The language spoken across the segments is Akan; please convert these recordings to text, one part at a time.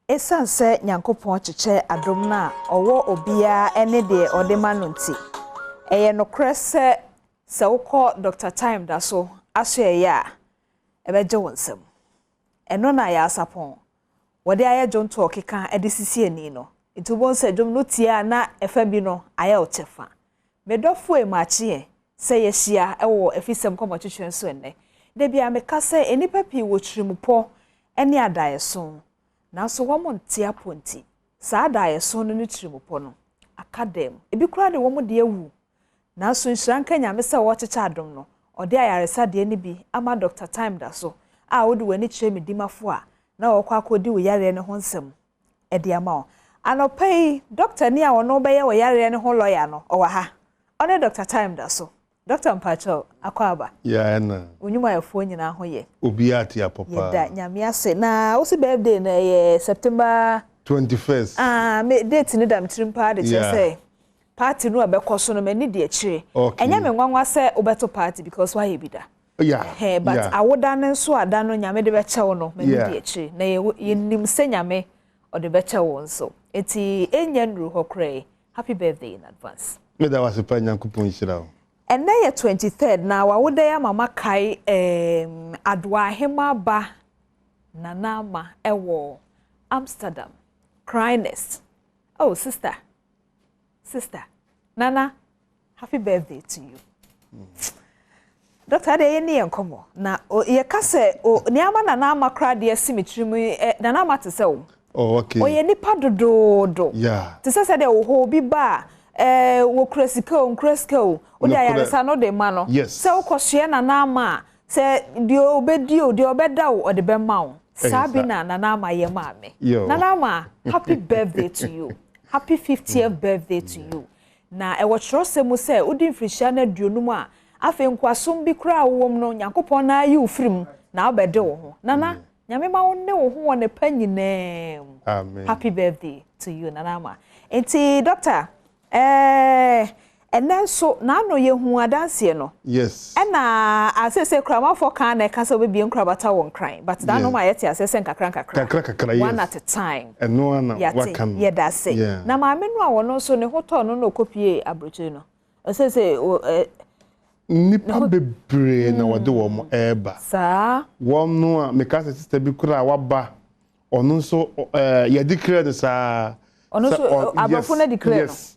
Esiane sɛ Nyankopɔn kyekyɛ adom no a ɔwɔ obiara ne deɛ ɔde ma no nti, ɛyɛ nokorɛ sɛ sɛ wokɔ Dɔkta Time da so asoɛeɛ a, ɛbɛgye wo nsam. Ɛno na Yaasapɔn wɔde ayɛ dwontoɔ keka de sisi ani no. Nti wobɛhu sɛ dwom no tie a na ɛfa bi no ayɛ wo kyɛfa. Me dɔfo e makye ɛ sɛ yɛahyia wɔ afisɛm nkɔmmɔtwetwe so ɛnnɛ. Da biara meka sɛ nnipa pii wɔ tirimupɔ ne adaeɛso, nanso wɔnte apɔ nti, saa adaeɛso no ne tirimupɔ no aka dam. Ebi koraa de wɔn de awu. Nanso nhyira nka Nyame sɛ ɔrekyekyɛ adom no, ɔde ayaresa deɛ no bi ama Dɔkta Time da so a wode w'ani kyerɛ me dimafo a na ɔrekɔ akɔdi wo yareɛ no ho nsɛm de ama wo. Anɔpa yi, dɔktani a ɔno bɛyɛ wo yareɛ no ho lɔya no, ɔwɔ ha. Ɔne Dɔkta Time da so. Dɔkta mpakyɛw, akɔ aba. Yeah, ɛna. Wo nnwumayɛfoɔ nyinaa ho yɛ. Obiara te apɔ paa. Yɛda Nyame ase. Na wo se birthday no ɛyɛ September. 21st. Ah, me date no da me tirim paa de kyerɛ sɛ party no a ɛbɛkɔ so no m'ani di akyire. Okay. Ɛnyɛ me nwanwa sɛ wobɛto party because woayɛ bi da. Yeah. But yeah. awoda no nso a da no Nyame de bɛkyɛ wo no m'ani di akyire. Na yɛnim sɛ Nyame ɔde bɛkyɛ wo nso. Enti ɛnnya nnuru hɔ koraa yi. Happy birthday in advance. Meda wo ase paa Nyankopɔn nhyira wo. Ɛnnɛ yɛ 23rd na w'awoda yi ama makae ehm Adoa Ahemaa ba Nana Ama ɛwɔ Amsterdam Crynest oh sister sister Nana happy birthday to you. Doctor deɛ yɛnni yɛn nkɔmmɔ na yɛka sɛ nea ama Nana Ama koraa deɛ asi me tirim yi Nana Ama te sɛ wo. Oh, okay. Ɔyɛ nipa dodoodo. Yeah. Te sɛ sɛdeɛ wɔ hɔ obi ba a ɛɛ wɔkura sika o nkura sika o wode ayaresa no de ma no. Yes. Sɛ wokɔsoɛ Nana Ama a sɛ deɛ ɔbɛdi o deɛ ɔbɛda o ɔde bɛma wo. Saa bi na Nana Ama yɛ maa me. Nana Ama happy birthday to you. Happy 50th birthday to you. Na ɛwɔ kyerɛwsɛm mu sɛ wodi mfirihyia no 50 a, afei nkoasom bi koraa a wowɔ mu no, Nyankopɔn no ara yi wo firi mu na wobɛde wo ho. Nana, Nyame ma wo ne wo ho wɔ ne pa nyinaa mu. Amen. Happy birthday to you, Nana Ama. Nti, Doctor, eh, ɛnɛ nso, n'ano yɛhuu adanseɛ no. Yes. Ɛna seesei koraa amanfoɔ ka na ɛka sɛ wobɛbie nkorabata wɔ Nkran, but that no ma yɛte aseɛ sɛ nkakra nkakra. Kakra kakra, yes. One at a time. Ɛno ara na Yɛate, waka no. yɛda ase. Yeah. Na maame no a ɔno nso ne ho tɔɔ no na ɔkɔpuee aburokyire no, seesei o ɛ. Nnipa bebree na wɔde wɔn reba. Saa. Wɔn no a meka sɛ sister bi koraa a waba, ɔno nso ɛɛ yɛde krɛ no saa. Ɔno nso aborɔfo no de krɛ no. Yes.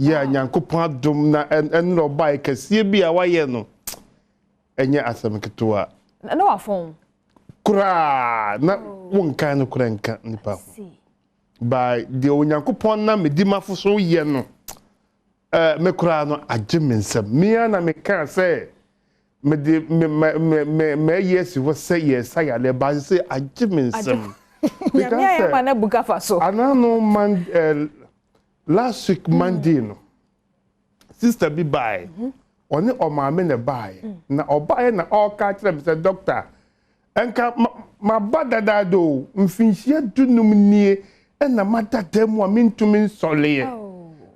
Yeah, Nyankopɔn adom na ɛnna ɔbae kɛseɛ bi a wayɛ no ɛnyɛ asɛm ketewa. Na wafɔn. Koraa na wonkan no koraa nka nipa ho. By deɛ Onyankopɔn nam medimafo so yɛ no, me koraa no agye me nsam. Me ara na mekaa sɛ mede me me me me mayi asi hɔ sɛ yɛresa yareɛ ba sɛ agye me nsam. Nyame ayɛ ma no abu gafa so. Anaa no man last week Monday no, sister bi bae. Ɔne ɔmaame na ɛbaeɛ. Na ɔbaeɛ na ɔreka kyerɛ me sɛ doctor, nka maba dadaada o, mfinhyia 15 nie ɛna mada dan mu a mentumi nsɔreɛ.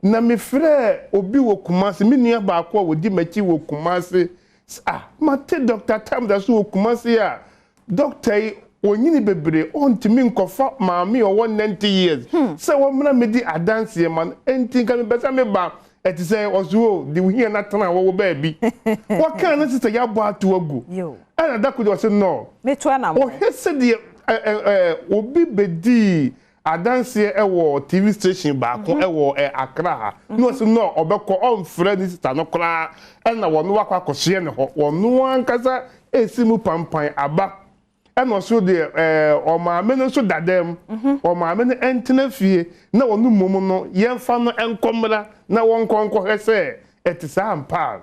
Na mefrɛɛ obi wɔ Kumasi, me nua baako a ɔdi m'akyi wɔ Kumasi, sɛ ah, mate Doctor Tam da so wɔ Kumasi a, doctor yi ɔnyini bebree, ɔntumi nkɔfa maame a ɔwɔ 90 years sɛ wɔmmra mmɛdi adanseɛ ma no, enti nka mepɛ sɛ meba, ɛte sɛ ɔse o, de wo hia no atena hɔ wɔ baabi. Wɔkaa no sɛ yɛabɔ ato agu. Ɛna da koro deɛ ɔse no, ɔhwɛ sɛdeɛ obi bɛdii adanseɛ wɔ TV station baako wɔ Accra ha, na ɔse no ɔbɛkɔ, ɔmfrɛ ne sista no koraa, ɛna wɔno wakɔ akɔsoɛ ne hɔ, wɔno ankasa ɛsi mu pampan aba, ɛna ɔso deɛ ɔmaame no nso da dɛm, ɔmaame no ɛntena fie, na wɔno mmom no yɛmfa no nkɔ mmra na wɔnkɔ nkɔhwɛ sɛ ɛte saa ampa a.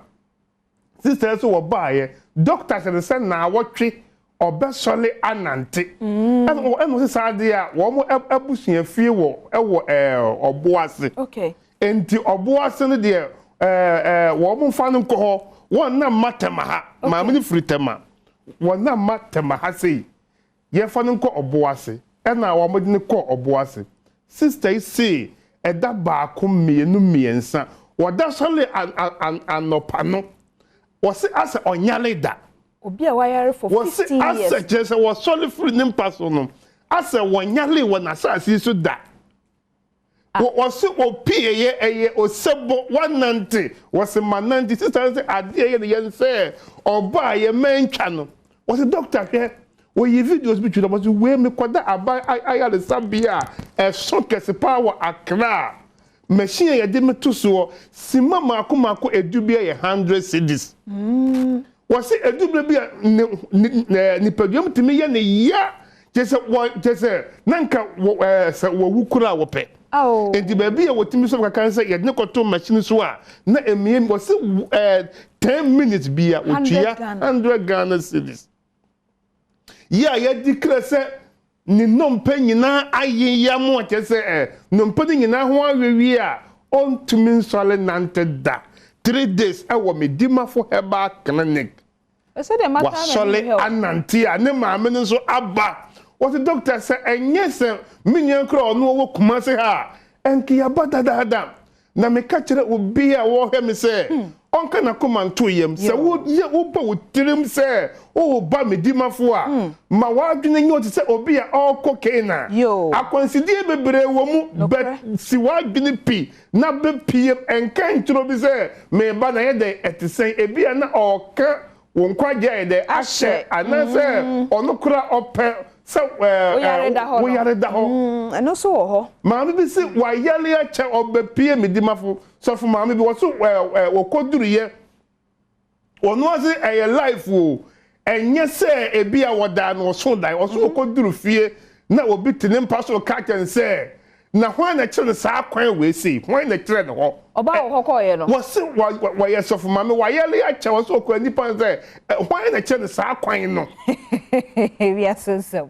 Sister nso wɔbaeɛ, doctor hyɛ no sɛ naawɔtwe ɔbɛsɔre anante. Ɛna ɛna ɔsɛ saa adeɛ a wɔn abusua fie wɔ ɛwɔ ɛɛ ɔbo ase. Okay. Nti ɔbo ase no deɛ ɛɛ ɛɛ wɔn mfa no nkɔ hɔ. Wɔn nam ma Tɛma ha. Maame no firi Tɛma. Wɔn nam ma Tɛma ha sei. Yɛmfa no nkɔ ɔbo ase. Ɛna wɔde no kɔɔ ɔbo ase. Sister yi see ɛda baako, mmienu, mmiɛnsa. Wɔda sɔre anɔpa no, wɔse asɛ ɔnyare da. Obi a wayare for Wɔse 15 years. Asɛ kyerɛ sɛ wɔsɔre firi ne mpa so no, Asɛ wɔnyaree wɔ n'asase yi so da. Wɔse wɔpieeɛ ɛyɛ osebɔ, wɔanante, wɔse manante. Sista no se adeɛ ɛyɛ ne yɛn sɛ ɔbaa yɛ mantwa no. Wɔse doctor hwɛ, wɔyi videos bi twere wɔse wei mekɔda aban ayaresabea a ɛso kɛse paa wɔ Accra. Machine a yɛde me to soɔ, sima mako mako edu biara yɛ 100 cedis. Wɔse edu berɛ bi a ne ne nipadua mu tumi yɛ ne ya, kyerɛ sɛ wɔ kyerɛ sɛ na nka wɔ ɛɛ sɛ wɔwu koraa wɔpɛ. Enti baabi a wɔtumi sɔ kakra ne sɛ yɛde no kɔto machine so a na emia wɔse ɛɛ 10 minutes bi a wɔtua 100 Ghana cedis. Yɛ a yɛadi kra sɛ ne nnompe nyinaa ayeyam a kyerɛ sɛ ɛ nnompe no nyinaa ho awewie a ɔntumi nsɔre nante da. 3 days ɛwɔ Medimafo Herbal Clinic. Wasɔre anante a ne maame no nso aba. Wɔse doctor sɛ ɛnyɛ sɛ me nua koraa ɔno ɔwɔ Kumasi ha a ɛnke yɛaba dadaada. Na meka kyerɛ obi a ɔrehwɛ me sɛ ɔnka n'akoma nto yam. Sɛ woyɛ wobɔ wo tirim sɛ woreba Medimafo a, ma w'adwene nyɛ wo te sɛ obi a ɔrekɔ Canaan. Akwansideɛ bebree wɔ mu, but si w'adwene pi na bɛpiem. Ɛnka nkyerɛ obi sɛ mereba na ayɛ dɛn, ɛte sɛn. Ebia na ɔreka wo nkwagye ayɛ dɛn ahyɛ, anaasɛ ɔno koraa ɔpɛ sɛ woyare da hɔ. Ɛno nso wɔ hɔ. Maame bi se wayare akyɛ ɔbɛpie Medimafo sɔfo maame bi wɔso wɔkɔduruyɛ ɔno ase ɛyɛ life o ɛnyɛ sɛ ebi a wɔdaa no ɔso dan ɔso wɔkɔduru fie na obi te ne mpa so ka kyɛn sɛ na hwan na kyerɛ no saa kwan wei sei, hwan na kyerɛ no hɔ? Ɔbaa wɔ hɔ kɔɔyɛ no. Wɔse wɔyɛ sɔfo maame wayare akyɛ wɔso ɔkɔ nipa sɛ hwan na kyerɛ no saa kwan no? Wiase nsɛm.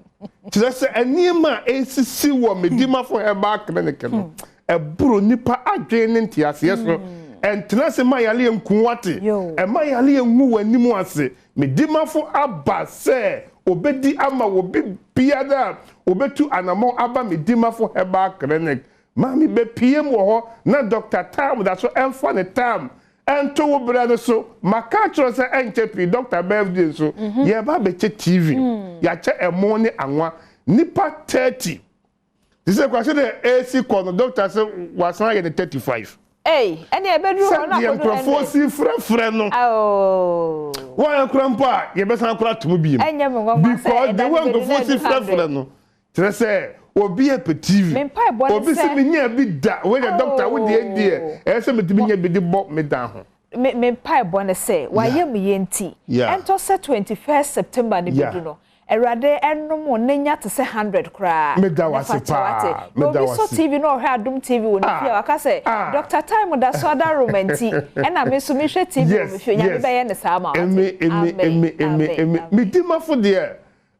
Kyerɛ sɛ nneɛma a ɛsisi wɔ Medimafo Herbal Clinic no ɛboro nipa adwene ne nteaseɛ so. Ɛntena ase ma yare nku wate, ɛma yare ngu w'anim ase. Medimafo aba sɛ obedi ama wɔ bi biara a obetu anammɔn aba Medimafo Herbal Clinic. Maame bɛpiem wɔ hɔ na Dr. Tam da so ɛmfa ne tam ɛnto wo berɛ no so. Maka akyerɛ sɛ ɛnkyɛ pii Dr. birthday nso yɛba abɛkyɛ TV, yɛakyɛ ɛmo ne anwa nipa 30. Te sɛ kwasi dɛ esi kɔ no doctor sɛ wasan ayɛ ne 35. Ei, ɛne ɛbɛduru hɔ na sɛdeɛ akɔdu nkurɔfoɔ 100. si frɛfrɛ no wɔn akora mpo a yɛbɛsan akora atom bi mu Ɛnyɛ me nwanwa sɛ because ɛda the no way bɛdu nkurɔfoɔ na si ɛdu 100. frɛfrɛ no kyerɛ sɛ obi apɛ TV, Me mpaebɔ ne obi si sɛ mi nya bi da wei deɛ doctor wo deɛ deɛ ɛyɛ sɛ metumi nya bi de bɔ me dan ho. Me mpaebɔ ne sɛ wayɛ mu yɛ nti ɛntɔ sɛ 21st September ne bɛdu no Awurade ɛnom ne nya te sɛ 100 koraa. Meda wo ase Ne fa kyɛ paa. wate. Na Meda obi wo so ase. TV na ɔhwɛ Adom TV wɔ ne fie a waka sɛ Dr. Time da so ada Roma nti ɛna me nso mehwɛ TV wɔ me fie. Nyame bɛyɛ ne saa ma wate. Eme eme eme eme eme Medimafo deɛ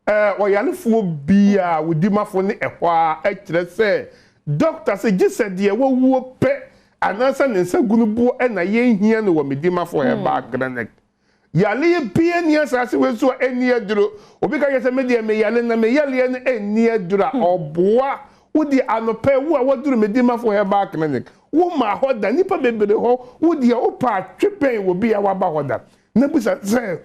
ɔyarefoɔ biara wodimafo ne ɛhɔ a ɛkyerɛ sɛ doctor sɛ gye sɛ deɛ wawuo pɛ anaasɛ ne nsa gu no boɔ ɛna yɛnhia no wɔ Medimafo Herbal Clinic. Yaleɛ bia ni asase wei so a ɛnni aduro. Obi ka kyerɛ sɛ me deɛ meyale na meyaleɛ no ɛnni aduro a ɔboa. Wo deɛ anɔpɛ wo a waduru Medimafo Herbal Clinic, wo ma hɔ da, nipa bebree hɔ, wo deɛ wopɛ atwe bɛn wɔ bi a waba hɔ da. Na bisa sɛ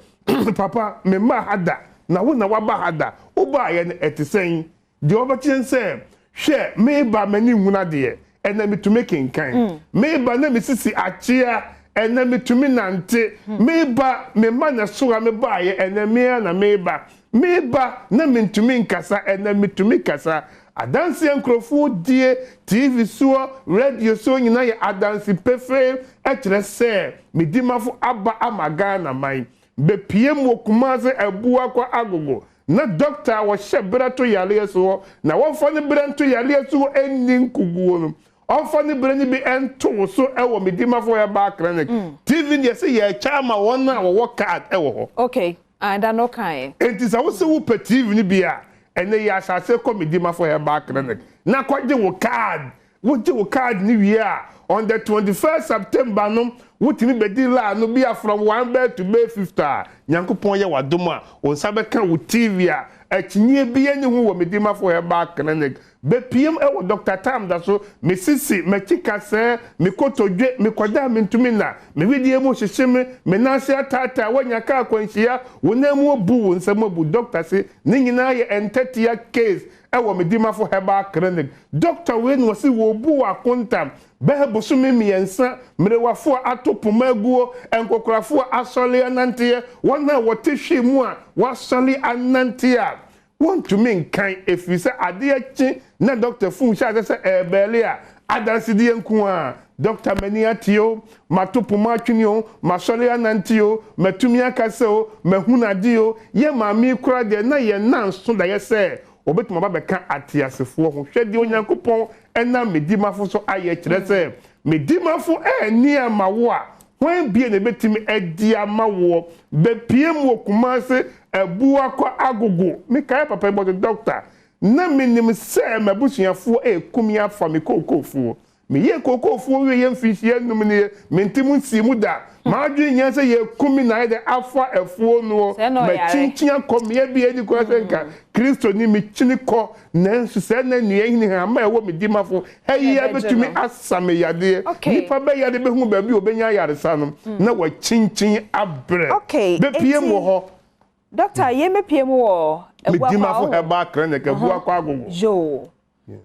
papa me ma ha da, na wo na waba ha da, wobaayɛ no ɛte sɛn? Deɛ wɔbɛkyerɛ sɛ hwɛ meba m'ani nhunu adeɛ, ɛnɛ metumi kenkan. Meba na mesisi akyea, ɛnɛ metumi nante. Meba me ma na so a mebaayɛ, ɛnɛ mea na meba. Meba na mentumi nkasa, ɛnɛ metumi kasa. Adanseɛ nkurɔfoɔ die TV soɔ, radio soɔ nyinaa yɛ adanse pefee ɛkyerɛ sɛ Medimafo aba ama Ghana man. Bepie mu wɔ Kumase Abuakwa Agogo na doctor a wɔhyɛ berɛ to yareɛ soɔ na wɔmfa ne berɛ nto yareɛ soɔ ɛnni nkuguo no ɔmfa ne berɛ no bi ɛnto wo so ɛwɔ Medimafo Herbal Clinic. TV deɛ sɛ yɛkyɛ ama wɔn a wɔwɔ card ɛwɔ hɔ. Okay, da no kan. Enti sɛ wosɛ wopɛ TV no bi a ɛnɛ yɛ asase kɔ Medimafo Herbal Clinic na kɔgye wo card. Wogye wo card no wie a on the 21st September no wotumi bɛdi line no bi a from 1 bɛɛ to bɛɛ 50 a Nyankopɔn yɛ w'adom a wo nsa bɛka wo TV a akyinnye bi ani ho wɔ Medimafo Herbal Clinic. Bɛpiem ɛwɔ Dr. Tam da so mesisi m'akyi kasɛɛ mekotodwe mekɔda mentumi na mewedeɛ mu hyehye me me nan ase ataataa woanya kaa akwanhyia wo nan mu abu wo nsam abu doctor se ne nyinaa yɛ ntɛtea case. Ɛwɔ Medimafo Herbal Clinic. Dɔkta wei na ɔse wɔbu wɔ akonta bɛyɛ bosome 3, mmerewafoɔ a ato poma aguo, nkokorafoɔ a asɔre ananteɛ, wɔn a wɔte hwee mu a wɔasɔre anante a wɔntumi nkan ɛfiri sɛ adeɛ kye na dɔkta fon hyɛ aseɛ sɛ ɛrebɛɛle a, adansedie nko ara. Dɔkta m'ani ate o, mato poma atwene o, masɔre anante o, matumi akasa o, mahunu adeɛ o, yɛn maame yi koraa deɛ na yɛn nnanso daeɛ sɛ Wɔbɛtumi aba abɛka ateasefoɔ ho. Hwɛ deɛ Onyankopɔn nam me dimafo so ayɛ, kyerɛ sɛ, me dimafo anni amma wo a, hwan bio na ɛbɛtumi adi ama woɔ? Bɛpue mu wɔ Kumasi, Abuakwa, Agogo. Mekae papa bi, ɔse, Dɔkta, na menim sɛ m'abusuafoɔ reku me afa me kookoofuo. Meyɛɛ kookoofuo wieeɛ mfinhyia nnum nie, mente mu nsii mu da. M'adwene nyinaa sɛ yɛreku me na ayɛ dɛ afa afuo noɔ. Sɛɛ na ɔyare. Makyinkyin akɔ mmea bi a ɛnni kwan sɛ nka Kristoni mekyini kɔ, nanso sɛɛ na nnua nhinhama a ɛwɔ me dimafo ha yi ara bɛtumi asa me yadeɛ. Nnipa bɛyare bɛhu baabi a wɔbɛnya ayaresa no, na wɔakyinkyin abrɛ. Okay, Bɛpue mu wɔ enti hɔ. Doctor, yɛmmɛpue mu wɔ Me Abuakwa dimafo hɔ. Herbal Clinic, Abuakwa Agogo. Yoo.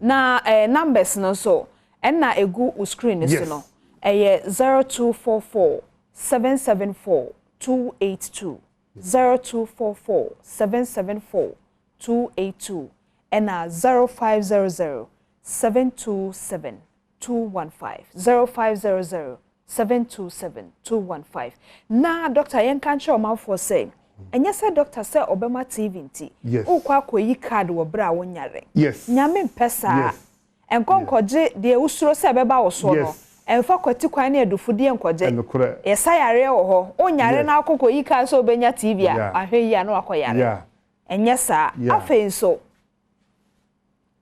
Na eh, numbers no nso, ɛna egu wo screen no so no. Ɛyɛ 0244 774 282, 0244 774 282, ɛna 0500 727 215, 0500 727 215. Na doctor yɛnka nkyerɛ ɔmanfoɔ sɛ, ɛnyɛ sɛ doctor sɛ ɔbɛma TV nti, wokɔ akɔyi card wɔ berɛ a wonyare. Nyame mpɛ saa. Nkɔ nkɔgye deɛ wosuro sɛ ɛbɛba wo soɔ no, mfa kwati kwan ne adufudeɛ nkɔgye. Yɛsa yareɛ wɔ hɔ. Wonyare na wokɔ kɔyi card sɛ wobɛnya TV a, ahwɛ yie a na wakɔyare. Ɛnyɛ saa. Afei nso,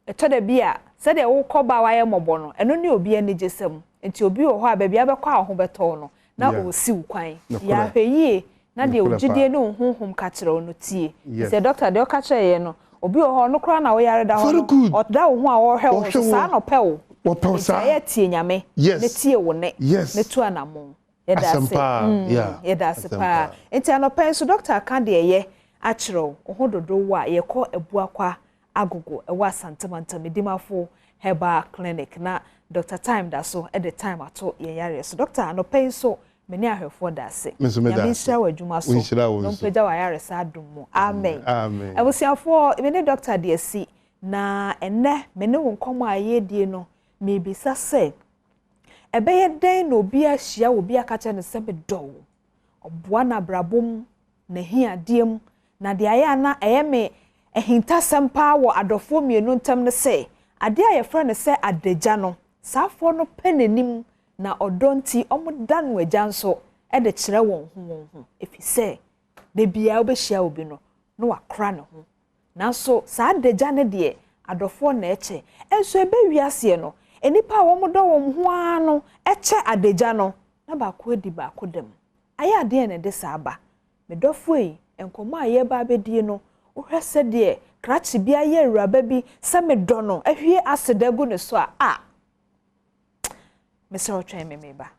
Ɛtɔ da bi a, sɛdeɛ wokɔ ba a woayɛ mmɔbɔ no, ɛno ne obi anigyesɛm. Enti obi wɔ hɔ a, baabi a wobɛkɔ a wo ho bɛtɔ wo no, na ɔresi wo kwan. Yɛ ahwɛyie na deɛ wo gyidie ne wo honhom ka kyerɛ wo no, tie. Sɛ dɔkta, deɛ ɔka kyerɛɛ yɛn no, obi wɔ hɔ a, ɔno koraa na woyare da hɔ no, ɔda wo ho a ɔrehwɛ wo nso, saa na ɔpɛ wo. Enti ayɛ a tie Nyame, na tie wo nne, na tu anammɔn. Yɛda ase. Mm, yɛda ase paa. Enti anɔpa yi nso, dɔkta aka deɛ ɛyɛ akyerɛ wo. Wo ho dodo wo a, yɛkɔ Abuakwa Agogo ɛwɔ Asante Mantam Edimafo Herbal Clinic na Doctor Time da so de time ato yɛn yareɛ so. Doctor, anɔpa yi nso me ne ahwɛfoɔ da ase. Me nso meda Nyame ase. nhyira wɔ adwuma so Wonhyira wo na nso. ɔmpagya w'ayaresa adom mu. Amen. Amen. Abusuafoɔ, me ne Doctor de asi na ɛnnɛ me ne wo nkɔmmɔ a yɛredie no, merebisa sɛ, ɛbɛyɛ dɛn na obi ahyia obi aka kyerɛ no sɛ medɔ wo? Ɔboa no abrabɔ mu, n'ahiadeɛ mu, Na deɛ ayɛ a na ɛyɛ me ahintasɛm paa wɔ adɔfoɔ mmienu ntam ne sɛ, adeɛ a yɛfrɛ no sɛ adagya no, saa afoɔ no pɛ n'anim na ɔdɔ nti wɔda no agya nso de kyerɛ wɔn ho wɔn ho, ɛfiri sɛ da biara wobɛhyia obi no na wakora ne ho. Nanso saa adagya no deɛ, adɔfoɔ na ɛkyɛ. Nso ɛbɛ wiaseɛ no, nnipa a wɔdɔ wɔn ho ara no kyɛ adagya no, na baako adi baako dɛm. Ayɛ adeɛn na ɛde saa ba? Me dɔfo ei, nkɔmmɔ a yɛreba abɛdie no, wohwɛ sɛdeɛ krakye bi ayɛ awuraba bi sɛ medɔ no ahwie acid agu ne so a, ah! Mesrɛ wo twɛn me meba.